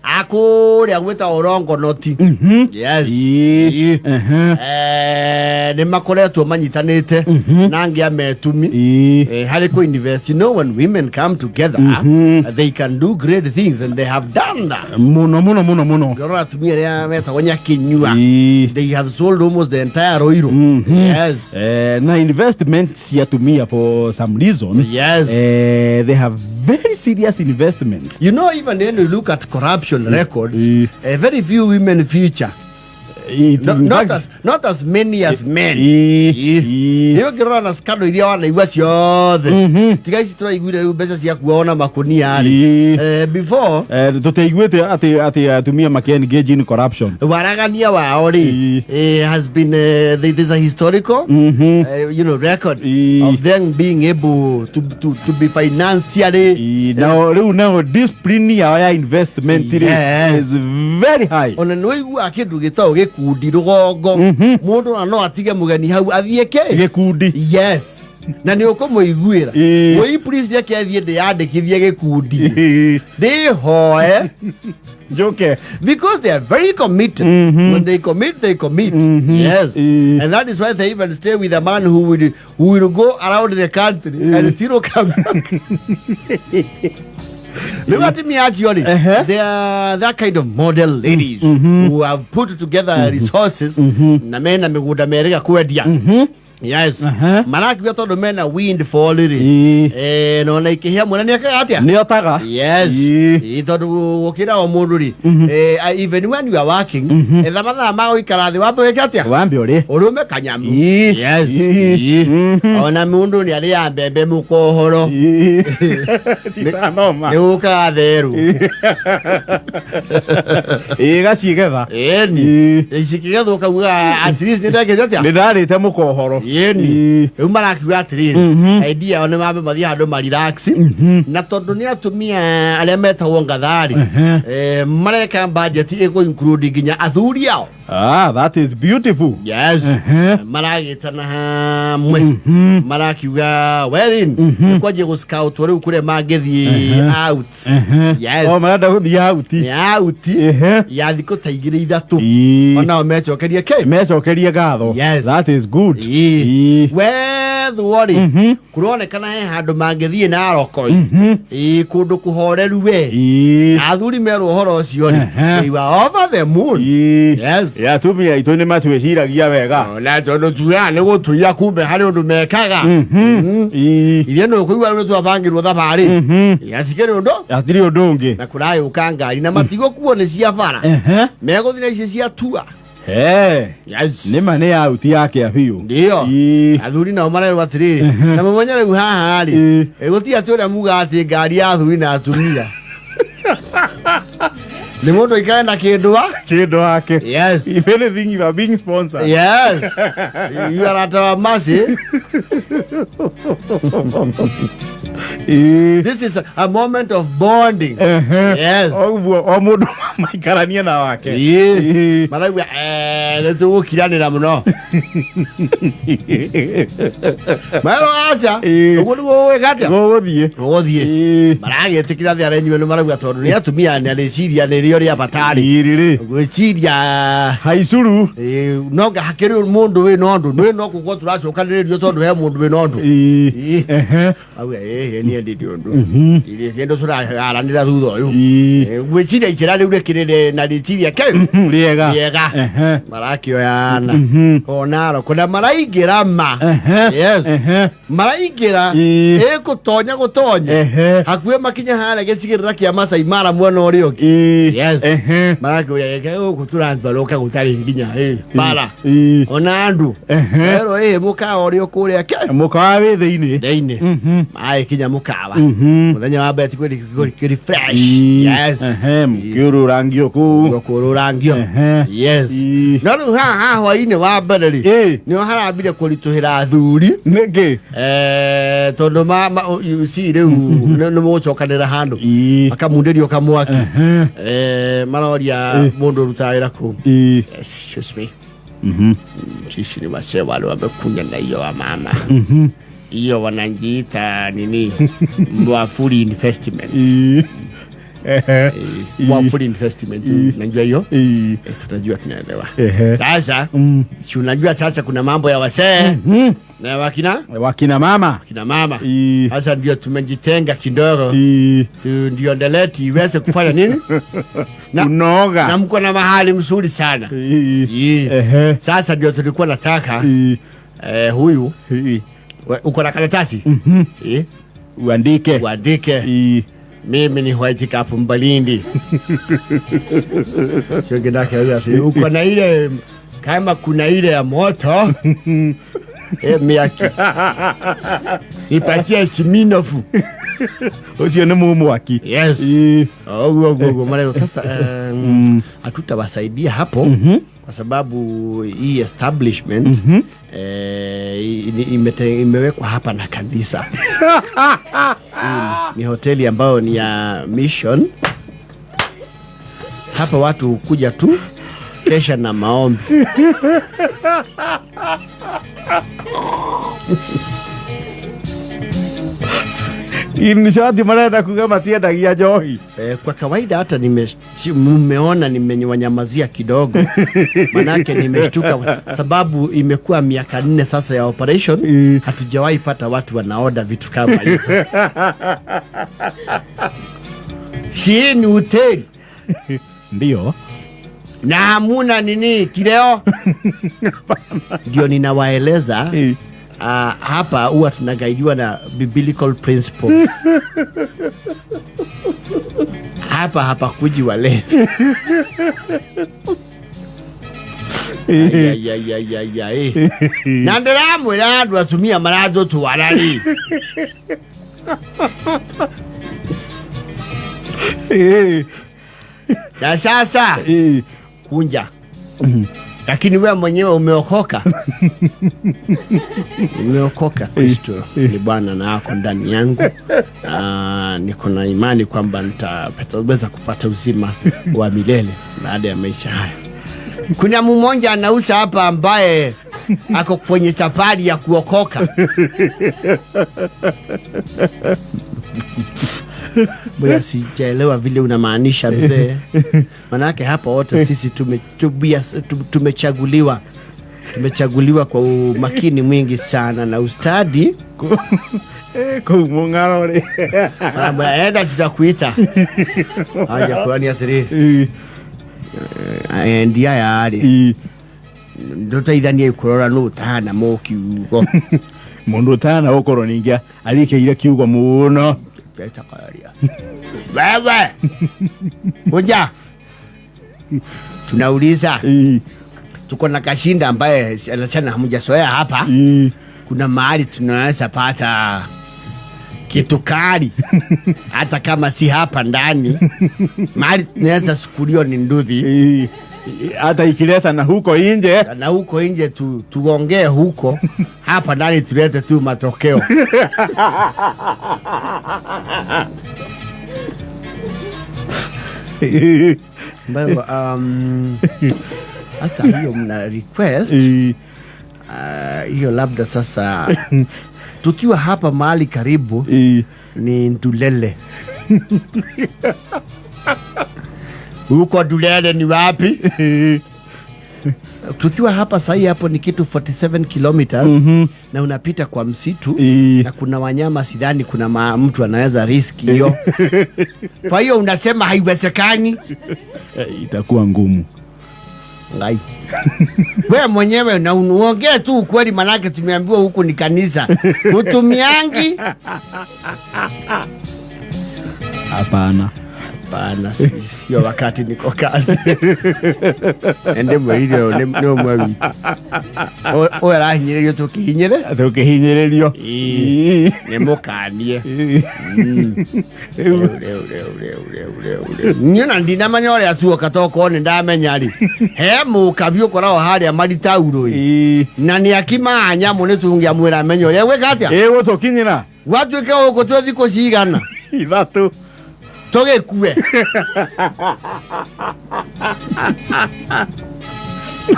Akũrĩa gwĩtagwo Rongonoti. Yes. Ĩĩ. Ĩĩ. Nĩ makoretwo manyitanĩte na angĩ a metumi harĩ kũ invest. You know, when women come together, they can do great things, and they have done that. Muno muno muno muno. Ngĩrora atumia arĩa metagwo Nyakinyua, they have sold almost the entire Ruiru. Yes. Na investment cia atumia, for some reason, they have very serious investments. You know, even when you look at corruption records, very few women feature. No, In not fact, not as many as men. Nĩ ũngĩrora na scandal iria wanaigua ciothe, tiga ici tũraiguire rĩu mbeca ciakuo na makunia rĩ. Before Tũtiaiguĩte atĩ atumia maki engage in corruption. Waragania wao rĩ, has been there's a historical record of them being able to be financially Nao rĩu nao discipline yao ya investment rĩ is very high. Ona nĩ ũiguaga kĩndũ gĩtagwo gĩkundi rũgongo, mũndũ ona no atige mũgeni hau athiĩ kĩ gĩkundi. Yes, na nĩ ũkũmũiguĩra. Woi, please, reke athiĩ ndĩyandĩkithie gĩkundi, ndĩhoe njoke. Because they are very committed. When they commit, they commit. Yes. And that is why they even stay with a man who will go around the country and still come back. Rĩu atumia acio rĩ, they are that kind of model ladies who have put together resources na mena mĩgũnda merĩga kwendia. Yes. Marakiuga tondũ mena windfall rĩ, na ona ikĩhĩa mwena nĩ ekaga atĩa? Nĩ otaga. Yes. Ĩĩ, tondũ gũkĩra o mũndũ rĩ, even when you are working, etha mathaa ma gũikara thĩ wambe wĩke atĩa? Wambe ũrĩ. Ũrũme kanyamu. Yes. Ona mũndũ nĩ arĩa mbembe mũkohoro. Titanoma. Nĩ gũkaga therũ. Ĩĩ, gacigetha. Ĩni. Cikĩgethwo kauga at least nĩ ndekĩte atĩa? Nĩ ndarĩte mũkohoro. Ĩni. Rĩu marakiuga atĩrĩrĩ, idea yao nĩ mambe mathiĩ handũ marelax, na tondũ nĩ atumia arĩa metagwo ngathari, mareka budget ĩkũ include nginya athuri ao. Ah, that is beautiful. Yes. Maragĩtana hamwe, marakiuga werin nĩ kwanjia gũ scout rĩu kũrĩa mangĩthiĩ out. Yes. O marenda gũthiĩ out. Nĩ out ya thikũ ta igĩrĩ ithatũ, onao mecokerie kĩ? Mecokerie ngatho. Yes. That is good. Wethwo rĩ, kũronekana he handũ mangĩthiĩ Narokoi. Ĩĩ, kũndũ kũhoreru we. Athuri merwo ũhoro ũcio rĩ, they were over the moon. Yes. Atumia aitũ nĩ matwĩciragia wega. Na tondũ tugaga nĩ gũtũiya, kumbe harĩ ũndũ mekaga. Iria nĩ ũkũigua rĩu nĩ twabangĩrwo thabarĩ, hatikĩrĩ ũndũ. Hatirĩ ũndũ ũngĩ. Na kũrayũka ngari na matigũkuo nĩ cia bara, megũthiĩ na icio cia tua. Yes. Nĩ ma nĩ out yake biũ. Ndio. Athuri nao marerwo atĩrĩrĩ, na mũmenye rĩu haha rĩ, gũtirĩ atĩ ũrĩa mugaga atĩ ngari ya athuri na atumia nĩ mũndũ aikare na kĩndũ a kĩndũ wake. Yes. If anything, you are being sponsored. Yes, you are at our mercy. This is a moment of bonding. Yes. Ũguo o mũndũ maikaranie na wake. Marauga nĩ tũgũkiranĩra mũno marero aca. Ũguo nĩguo gwĩka atĩa? Gũgũthiĩ. Gũgũthiĩ. Maragĩtĩkĩra thĩ arĩa inyuĩ nĩ marauga tondũ nĩ atumia nĩ arĩciria nĩ rĩo rĩa batarĩ Irĩ rĩ. Gwĩciria haicuru. No nga hakĩrĩ mũndũ wĩna ũndũ nĩ no gũkorwo tũracokanĩrĩrio tondũ he mũndũ wĩna ũndũ. Auga ĩĩ, niĩ ndindi ũndũ irĩ kĩndũ tũraranĩra thutha ũyũ. Gwĩciria icera rĩu rĩkĩrĩ na rĩciria kĩu rĩega. Rĩega. Marakĩoyana onaroko na maraingĩra ma. Yes. Maraingĩra ĩgũtonya gũtonya hakuhĩ makinya harĩa gĩcigĩrĩra kĩa Masai Mara mwena ũrĩa ũngĩ. Yes. Marakĩũria gĩke gũkũ tũratwarũka gũtarĩ nginya bara ona andũ erwo ĩ mũkawa ũrĩa ũkũrĩa ke mũkawa wĩ thĩinĩ. Thĩinĩ magĩkinya mũkawa mũthenya wa mbere tikũrĩ fresh. Yes. Kĩũrũrangio kũu. Kũrũrangio. Yes. No rĩu haha hwainĩ wa mbere rĩ, nĩho harambire kũritũhĩra athuri. Nĩkĩ? Tondũ you see rĩu nĩ mũgũcokanĩra handũ makamundĩrio kamwaki. Maroria mũndũ ũrutaga wĩra kũu, "Excuse me, sisi ni wasee wale wamekunya na hiyo wamama hiyo wanajiita nini, Mwafuri Investment." Wa full investment, unajua hiyo. Tunajua, tunaelewa. Sasa si unajua sasa kuna mambo ya wasee na wakina Wakina mama. Kina mama. Sasa ndio tumejitenga kidogo tu ndio ndeleti iweze kufanya nini na, Unoga. Na mko na mahali mzuri sana. Sasa ndio tulikuwa nataka huyu uko na karatasi? Uandike. Uandike. Mimi ni White Cup Mbalindi. Uko na ile kama kuna ile ya moto, miaki nipatie siminofu. Ucio nĩ mumwaki. Yes. Ugo ugo maneno sasa, hatutawasaidia hapo kwa sababu hii establishment imewekwa hapa na kanisa. Hii ni hoteli ambayo ni ya mission. Hapa watu hukuja tu kesha na maombi. Nishati marenda kuga matiendagia njohi. Kwa kawaida hata mmeona nimewanyamazia kidogo, manake nimeshtuka sababu imekuwa miaka 4 sasa ya operation, hatujawahi pata watu wanaoda vitu kama hizo. Si ni hoteli Ndio. Na hamuna nini kileo? Ndio ninawaeleza. Hapa huwa tunagaidiwa na biblical principles. Hapa hapakuji walevi. Ai, ai, ai, ai, ai. Na ndiramwira andu atumia maratũtwara rĩ. Na sasa kunja, lakini wewe mwenyewe umeokoka, umeokoka. Kristo ni Bwana na ako ndani yangu. Niko na imani kwamba nitaweza kupata uzima wa milele baada ya maisha haya. Kuna mmoja anauza hapa ambaye ako kwenye safari ya kuokoka. Mbona sijaelewa vile unamaanisha, mzee? Manake hapa wote sisi tumechaguliwa. Tumechaguliwa kwa umakini mwingi sana na ustadi. Kũu mũng'aro rĩ. Enda, tutakuita. Anja kwani atĩrĩ, endia aya rĩ, ndũteithanie kũrora nũ ũtahana mũkiugo. Mũndũ ũtahana gũkorwo ningĩ arikĩire kiugo mũno. Wewe kuja, tunauliza, tuko na kashinda ambaye sana hamjazoea hapa. Kuna mahali tunaweza pata kitu kali, hata kama si hapa ndani, mahali tunaweza sukulio ni nduthi? Hata ikileta na huko nje. Na huko nje tuongee huko, hapa ndani tulete tu matokeo. Mbona sasa hiyo mna request hiyo, labda sasa tukiwa hapa mahali karibu ni Ndulele. Huko Ndulele ni wapi? Tukiwa hapa sahi hapo ni kitu 47 kilometers na unapita kwa msitu na kuna wanyama, sidhani kuna mtu anaweza riski hiyo. Kwa hiyo unasema haiwezekani? Itakuwa ngumu. Ngai. Wewe mwenyewe na unuongee tu ukweli, manake tumeambiwa huku ni kanisa. Hutumiangi? Hapana. Hapana, sio wakati niko kazi. Ende mwire nĩ ũmwe witũ. Ũyũ arahinyĩrĩrio tũkĩhinyĩre? Tũkĩhinyĩrĩrio. Nĩ mũkanie. Rĩu rĩu rĩu rĩu rĩu rĩu rĩu. Niĩ ona ndinamenya ũrĩa tuoka, tokorwo nĩ ndamenya rĩ. He mũkabi ũkoragwo harĩa maritaurũ ĩ. Na nĩ akimaga nyamũ, nĩ tũngĩamwĩra amenye ũrĩa gwĩka atĩa. Ĩgũtũkinyĩra. Gwatuĩke gũkũ twĩ thikũ cigana? 3. Tũgĩkue.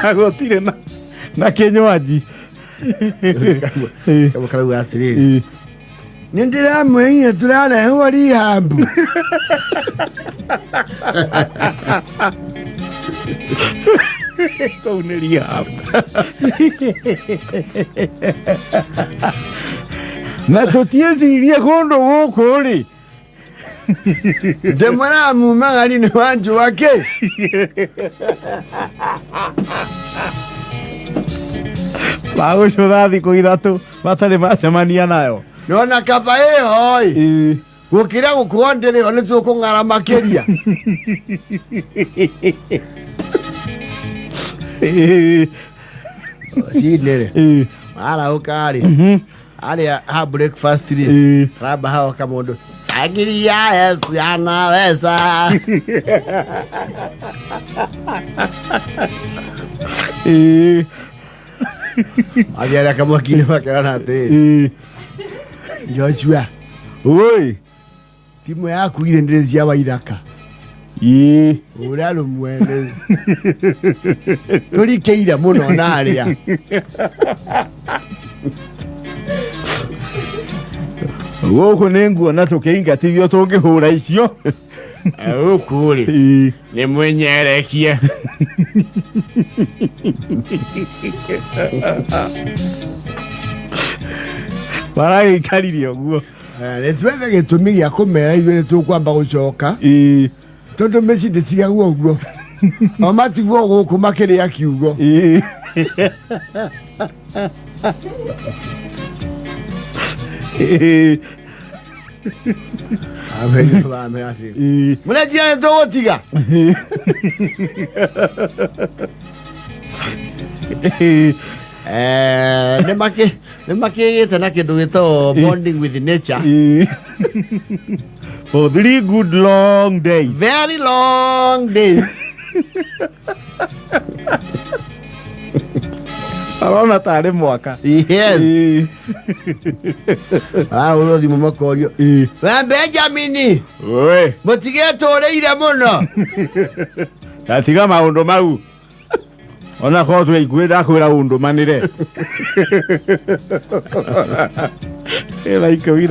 Na gũtirĩ na kĩnywaji. Kamwe karauga atĩrĩrĩ, nĩ ndĩramwĩrire tũrarehwo rehab. Kũu nĩ rehab. Na tũtiĩcirie kũndũ gũkũ rĩ. Ndĩmwĩraga mumagari nĩ wanjũa kĩ. Magũcũtha thikũ 3 matarĩ macemania nayo. Nona kaba ĩho ĩ. Ĩĩ. Gũkĩra gũkorwo ndĩrĩ ho nĩ tũkũng'ara makĩria. Ĩĩ. Cinĩ rĩ. Ĩĩ. Arahũka rĩ. Arĩa ha breakfast rĩ. Ĩĩ. Ramba haoka mũndũ. Sangiria Yesu anaweza. Ĩĩ. Athiĩ arĩa kamwaki-inĩ makerana atĩrĩrĩ. Ĩĩ. Joshua, Oi. timu yaku githĩ ndĩrĩ cia Waithaka. Ĩĩ. Ũrĩa rũmwe nĩ tũrikĩire mũno na arĩa. Gũkũ nĩ nguona tũkĩingatithio tũngĩhũra icio. Gũkũ rĩ Ĩĩ. nĩ mwĩnyerekie. Maragĩikarire ũguo. Nĩ twethe gĩtũmi gĩa kũmera ithuĩ nĩ tũkwamba gũcoka. Ĩĩ. Tondũ mĩciĩ ndĩtigagwo ũguo. O matigwo gũkũ makĩrĩa kiugo. Ĩĩ. Ĩĩ. Amera atĩrĩ. Ĩĩ. Mũrenjia nĩ tũgũtiga. Ĩĩ. Nĩ makĩgĩte na kĩndũ gĩtagwo bonding with nature. Ĩĩ. For 3 good long days. Very long days. Arona tarĩ mwaka. Yes. Ĩĩ. Marahũrwo thimũ makorio. Ĩĩ. We Benjamini, Oi. mũtigetũrĩire mũno. Gatiga maũndũ mau. Ona korwo twĩ ikuhĩ ndakwĩra ũndũmanĩre. Ĩna 12.